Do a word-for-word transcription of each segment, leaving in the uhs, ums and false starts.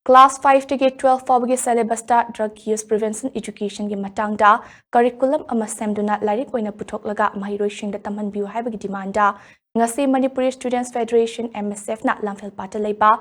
Class five ꯇꯒꯤ twelve ꯐꯥꯎꯕꯒꯤ syllabus ꯇ drug use prevention education ꯒꯤ ꯃꯇꯥꯡꯗ curriculum ꯑꯃ ꯁꯦꯝꯗꯨꯅ ꯂꯥꯏꯔꯤꯛ ꯑꯣꯏꯅ ꯄꯨꯊꯣꯛꯂꯒ ꯃꯍꯩꯔꯣꯏꯁꯤꯡꯗ ꯇꯝꯍꯟꯕꯤꯌꯨ ꯍꯥꯏꯕꯒꯤ demand ꯗ ꯉꯁꯤ Manipuri Students Federation, M S F ꯅ ꯂꯝꯐꯦꯜꯄꯥꯠꯇ ꯂꯩꯕ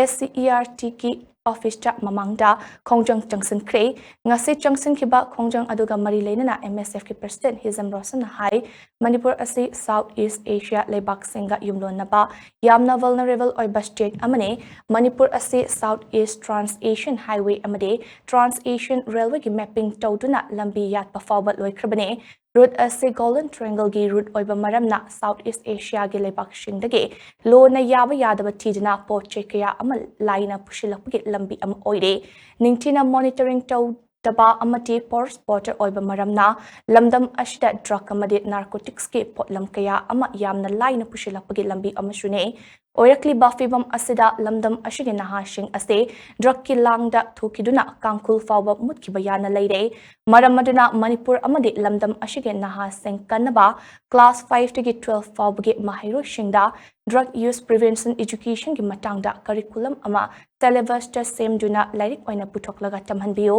S C E R T ꯒꯤ office ꯇ ꯃꯃꯥꯡꯗ ꯈꯣꯡꯖꯪ ꯆꯪꯁꯤꯟꯈ꯭ꯔꯦ꯫ ꯉꯁꯤ ꯆꯪꯁꯤꯟꯈꯤꯕ ꯈꯣꯡꯖꯪ ꯑꯗꯨꯒ ꯃꯔꯤ ꯂꯩꯅꯅ M S F ꯀꯤ president ꯍꯤꯖꯝ ꯔꯣꯁꯟꯅ ꯍꯥꯏ, ꯃꯅꯤꯄꯨꯔ ꯑꯁꯤ South East Asia ꯂꯩꯕꯥꯛꯁꯤꯡꯒ ꯌꯨꯝꯂꯣꯟꯅꯕ ꯌꯥꯝꯅ vulnerable ꯑꯣꯏꯕ state ꯑꯃꯅꯤ꯫ ꯃꯅꯤꯄꯨꯔ ꯑꯁꯤ South East Trans Asian Highway ꯑꯃꯗꯤ Trans Asian Railway ꯒꯤ mapping ꯇꯧꯗꯨꯅ ꯂꯝꯕꯤ ꯌꯥꯠꯄ ꯐꯥꯎꯕ ꯂꯣꯏꯈ꯭ꯔꯕꯅꯤ꯫ Route ꯑꯁꯤ Golden Triangle ꯒꯤ route ꯑꯣꯏꯕ ꯃꯔꯝꯅ South East Asia ꯒꯤ ꯂꯩꯕꯥꯛꯁꯤꯡꯗꯒꯤ ꯂꯣꯅ ꯌꯥꯕ ꯌꯥꯗꯕ ꯊꯤꯗꯨꯅ ꯄꯣꯠ ꯆꯩ ꯀꯌꯥ ꯑꯃ ꯂꯥꯏꯅ ꯄꯨꯁꯤꯜꯂꯛꯄꯒꯤ ꯂꯝꯕꯤ ꯑꯃ ꯑꯣꯏꯔꯦ꯫ ꯅꯤꯡꯊꯤꯅ monitoring ꯇꯧꯗꯕ ꯑꯃꯗꯤ porous border ꯑꯣꯏꯕ ꯃꯔꯝꯅ ꯂꯝꯗꯝ ꯑꯁꯤꯗ drug ꯑꯃꯗꯤ narcotics ꯀꯤ ꯄꯣꯠꯂꯝ ꯀꯌꯥ ꯑꯃ ꯌꯥꯝꯅ ꯂꯥꯏꯅ ꯄꯨꯁꯤꯜꯂꯛꯄꯒꯤ ꯂꯝꯕꯤ ꯑꯃꯁꯨꯅꯤ꯫ ꯑꯣꯏꯔꯛꯂꯤꯕ ꯐꯤꯚꯝ ꯑꯁꯤꯗ ꯂꯝꯗꯝ ꯑꯁꯤꯒꯤ ꯅꯍꯥꯁꯤꯡ ꯑꯁꯤ drug ꯀꯤ ꯂꯥꯡꯗ ꯊꯨꯈꯤꯗꯨꯅ ꯀꯥꯡꯈꯨꯜ ꯐꯥꯎꯕ ꯃꯨꯠꯈꯤꯕ ꯌꯥꯅ ꯂꯩꯔꯦ꯫ ꯃꯔꯝ ꯑꯗꯨꯅ ꯃꯅꯤꯄꯨꯔ ꯑꯃꯗꯤ ꯂꯝꯗꯝ ꯑꯁꯤꯒꯤ ꯅꯍꯥꯁꯤꯡ ꯀꯟꯅꯕ class five ꯇꯒꯤ twelve ꯐꯥꯎꯕꯒꯤ ꯃꯍꯩꯔꯣꯏꯁꯤꯡꯗ drug use prevention education ꯒꯤ ꯃꯇꯥꯡꯗ curriculum ꯑꯃ syllabus ꯇ ꯁꯦꯝꯗꯨꯅ ꯂꯥꯏꯔꯤꯛ ꯑꯣꯏꯅ ꯄꯨꯊꯣꯛꯂꯒ ꯇꯝꯍꯟꯕꯤꯌꯨ꯫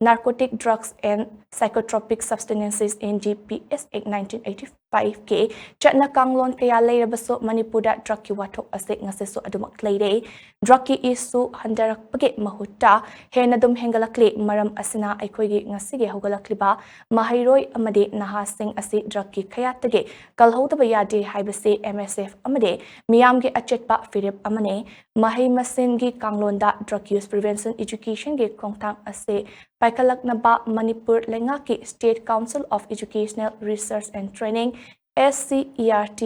Narcotic Drugs and Psychotropic Substances, N D P S Act nineteen eighty five ꯀꯤ ꯆꯠꯅ ꯀꯥꯡꯂꯣꯟ ꯀꯌꯥ ꯂꯩꯔꯕꯁꯨ ꯃꯅꯤꯄꯨꯔꯗ drug ꯀꯤ ꯋꯥꯊꯣꯛ ꯑꯁꯤ ꯉꯁꯤꯁꯨ ꯑꯗꯨꯃꯛ ꯂꯩꯔꯦ꯫ Drug ꯀꯤ issue ꯍꯟꯊꯔꯛꯄꯒꯤ ꯃꯍꯨꯠꯇ ꯍꯦꯟꯅ ꯑꯗꯨꯝ ꯍꯦꯟꯒꯠꯂꯛꯂꯤ꯫ ꯃꯔꯝ ꯑꯁꯤꯅ ꯑꯩꯈꯣꯏꯒꯤ ꯉꯁꯤꯒꯤ ꯍꯧꯒꯠꯂꯛꯂꯤꯕ ꯃꯍꯩꯔꯣꯏ ꯑꯃꯗꯤ ꯅꯍꯥꯁꯤꯡ ꯑꯁꯤ drug ꯀꯤ ꯈꯌꯥꯠꯇꯒꯤ ꯀꯜꯍꯧꯗꯕ ꯌꯥꯗꯦ ꯍꯥꯏꯕꯁꯤ M S F ꯑꯃꯗꯤ ꯃꯤꯌꯥꯝꯒꯤ ꯑꯆꯦꯠꯄ ꯐꯤꯔꯦꯞ ꯑꯃꯅꯤ꯫ ꯃꯍꯩ ꯃꯁꯤꯡꯒꯤ ꯀꯥꯡꯂꯣꯟꯗ drug use prevention education ꯒꯤ ꯈꯣꯡꯊꯥꯡ ꯑꯁꯤ ꯄꯥꯏꯈꯠꯂꯛꯅꯕ ꯃꯅꯤꯄꯨꯔ ꯂꯩꯉꯥꯛꯀꯤ State Council of Educational Research and Training, S C E R T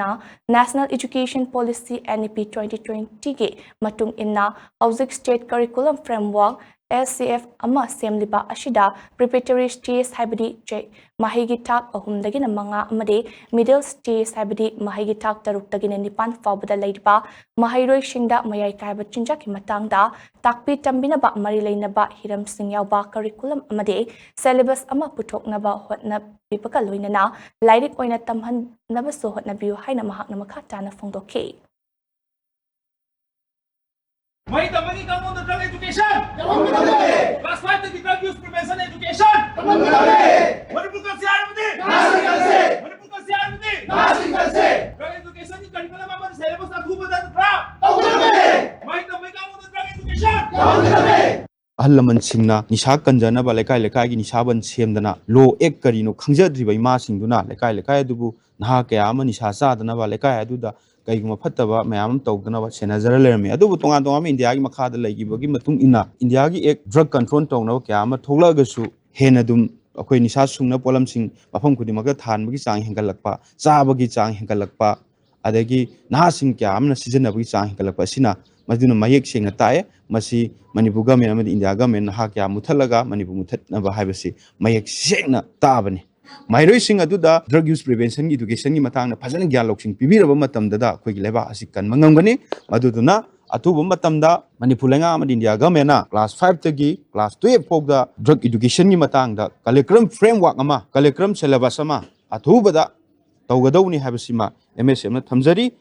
ꯅ National Education Policy, N E P twenty twenty ꯒꯤ ꯃꯇꯨꯡ ꯏꯟꯅ ꯍꯧꯖꯤꯛ state curriculum framework, S C F, ꯑꯃ ꯁꯦꯝꯂꯤꯕ ꯑꯁꯤꯗ preparatory stage ꯍꯥꯏꯕꯗꯤ ꯆꯩ-, ꯃꯍꯩꯒꯤ ꯊꯥꯛ ꯑꯍꯨꯝꯗꯒꯤꯅ ꯃꯉꯥ ꯑꯃꯗꯤ middle stage ꯍꯥꯏꯕꯗꯤ ꯃꯍꯩꯒꯤ ꯊꯥꯛ ꯇꯔꯨꯛꯇꯒꯤꯅ ꯅꯤꯄꯥꯟ ꯐꯥꯎꯕꯗ ꯂꯩꯔꯤꯕ ꯃꯍꯩꯔꯣꯏꯁꯤꯡꯗ ꯃꯌꯥꯏ ꯀꯥꯏꯕ ꯆꯤꯟꯖꯥꯛꯀꯤ ꯃꯇꯥꯡꯗ ꯇꯥꯛꯄꯤ ꯇꯝꯕꯤꯅꯕ ꯃꯔꯤ ꯂꯩꯅꯕ ꯍꯤꯔꯝꯁꯤꯡ ꯌꯥꯎꯕ curriculum ꯑꯃꯗꯤ syllabus ꯑꯃ ꯄꯨꯊꯣꯛꯅꯕ ꯍꯣꯠꯅꯕꯤꯕꯒ ꯂꯣꯏꯅꯅ ꯂꯥꯏꯔꯤꯛ ꯑꯣꯏꯅ ꯇꯝꯍꯟꯅꯕꯁꯨ ꯍꯣꯠꯅꯕꯤꯌꯨ ꯍꯥꯏꯅ ꯃꯍꯥꯛꯅ ꯃꯈꯥ ꯇꯥꯅ ꯐꯣꯡꯗꯣꯛꯈꯤ꯫ ꯃꯍꯩ ꯇꯝꯕꯒꯤ ꯀꯥꯡꯂꯣꯟꯗ drug education ꯇꯝꯍꯟꯒꯗꯕꯅꯤ꯫ Class five ꯇꯒꯤ drug use prevention education ꯇꯝꯍꯟꯒꯗꯕꯅꯤ꯫ Manipur ꯀꯟꯁꯤ ꯍꯥꯏꯔꯕꯗꯤ ꯅꯍꯥꯁꯤꯡ ꯀꯟꯁꯤ꯫ ꯃꯅꯤꯄꯨꯔ ꯀꯟꯁꯤ ꯍꯥꯏꯔꯕꯗꯤ ꯅꯍꯥꯁꯤꯡ ꯀꯟꯁꯤ꯫ Drug education ꯒꯤ curriculum ꯑꯃꯗꯤ syllabus ꯑꯊꯨꯕꯗ draft ꯇꯧꯒꯗꯕꯅꯤ꯫ ꯃꯍꯩ ꯇꯝꯕꯒꯤ ꯀꯥꯡꯂꯣꯟꯗ drug education ꯇꯝꯍꯟꯒꯗꯕꯅꯤ꯫ ꯑꯍꯜ ꯂꯃꯟꯁꯤꯡꯅ ꯅꯤꯁꯥ ꯀꯟꯖꯅꯕ, ꯂꯩꯀꯥꯏ ꯂꯩꯀꯥꯏꯒꯤ ꯅꯤꯁꯥ ꯕꯟ ꯁꯦꯝꯗꯅ, law act ꯀꯔꯤꯅꯣ ꯈꯪꯖꯗ꯭ꯔꯤꯕ ꯏꯃꯥꯁꯤꯡꯗꯨꯅ ꯂꯩꯀꯥꯏ ꯂꯩꯀꯥꯏ ꯑꯗꯨꯕꯨ ꯅꯍꯥ ꯀꯌꯥ ꯑꯃ ꯅꯤꯁꯥ ꯆꯥꯗꯅꯕ, ꯂꯩꯀꯥꯏ ꯑꯗꯨꯗ ꯀꯩꯒꯨꯝꯕ ꯐꯠꯇꯕ ꯃꯌꯥꯝ ꯑꯃ ꯇꯧꯗꯅꯕ ꯁꯦꯟꯅꯖꯔ ꯂꯩꯔꯝꯃꯤ꯫ ꯑꯗꯨꯕꯨ ꯇꯣꯉꯥꯟ ꯇꯣꯉꯥꯟꯕ ꯏꯟꯗꯤꯌꯥꯒꯤ ꯃꯈꯥꯗ ꯂꯩꯈꯤꯕꯒꯤ ꯃꯇꯨꯡ ꯏꯟꯅ ꯏꯟꯗꯤꯌꯥꯒꯤ act drug control ꯇꯧꯅꯕ ꯀꯌꯥ ꯑꯃ ꯊꯣꯛꯂꯛꯑꯒꯁꯨ ꯍꯦꯟꯅ ꯑꯗꯨꯝ ꯑꯩꯈꯣꯏ ꯅꯤꯁꯥ ꯁꯨꯡꯅ ꯄꯣꯠꯂꯝꯁꯤꯡ ꯃꯐꯝ ꯈꯨꯗꯤꯡꯃꯛꯇ ꯊꯥꯍꯟꯕꯒꯤ ꯆꯥꯡ ꯍꯦꯟꯒꯠꯂꯛꯄ, ꯆꯥꯕꯒꯤ ꯆꯥꯡ ꯍꯦꯟꯒꯠꯂꯛꯄ, ꯑꯗꯒꯤ ꯅꯍꯥꯁꯤꯡ ꯀꯌꯥ ꯑꯃꯅ ꯁꯤꯖꯤꯟꯅꯕꯒꯤ ꯆꯥꯡ ꯍꯦꯟꯒꯠꯂꯛꯄ ꯑꯁꯤꯅ, ꯃꯗꯨꯅ ꯃꯌꯦꯛ ꯁꯦꯡꯅ ꯇꯥꯛꯑꯦ꯫ ꯃꯁꯤ ꯃꯅꯤꯄꯨꯔ government ꯑꯃꯗꯤ ꯏꯟꯗꯤꯌꯥ government ꯅꯍꯥ ꯀꯌꯥ ꯃꯨꯊꯠꯂꯒ ꯃꯅꯤꯄꯨꯔ ꯃꯨꯊꯠꯅꯕ ꯍꯥꯏꯕꯁꯤ ꯃꯌꯦꯛ ꯁꯦꯡꯅ ꯇꯥꯛꯑꯕꯅꯤ꯫ ꯃꯍꯩꯔꯣꯏꯁꯤꯡ ꯑꯗꯨꯗ drug use prevention education ꯒꯤ ꯃꯇꯥꯡꯗ ꯐꯖꯅ ꯒ꯭ꯌꯥꯟ ꯂꯧꯁꯤꯡ ꯄꯤꯕꯤꯔꯕ ꯃꯇꯝꯗꯗ ꯑꯩꯈꯣꯏꯒꯤ ꯂꯩꯕꯥꯛ ꯑꯁꯤ ꯀꯟꯕ ꯉꯝꯒꯅꯤ꯫ ꯃꯗꯨꯗꯨꯅ ꯑꯊꯨꯕ ꯃꯇꯝꯗ ꯃꯅꯤꯄꯨꯔ ꯂꯩꯉꯥꯛ ꯑꯃꯗꯤ ꯏꯟꯗꯤꯌꯥ government ꯅ class five ꯇꯒꯤ class twelve ꯐꯥꯎꯗ drug education ꯒꯤ ꯃꯇꯥꯡꯗ curriculum framework ꯑꯃ, curriculum syllabus ꯑꯃ ꯑꯊꯨꯕꯗ ꯇꯧꯒꯗꯧꯕꯅꯤ ꯍꯥꯏꯕꯁꯤꯃ M S F ꯅ ꯊꯝꯖꯔꯤ꯫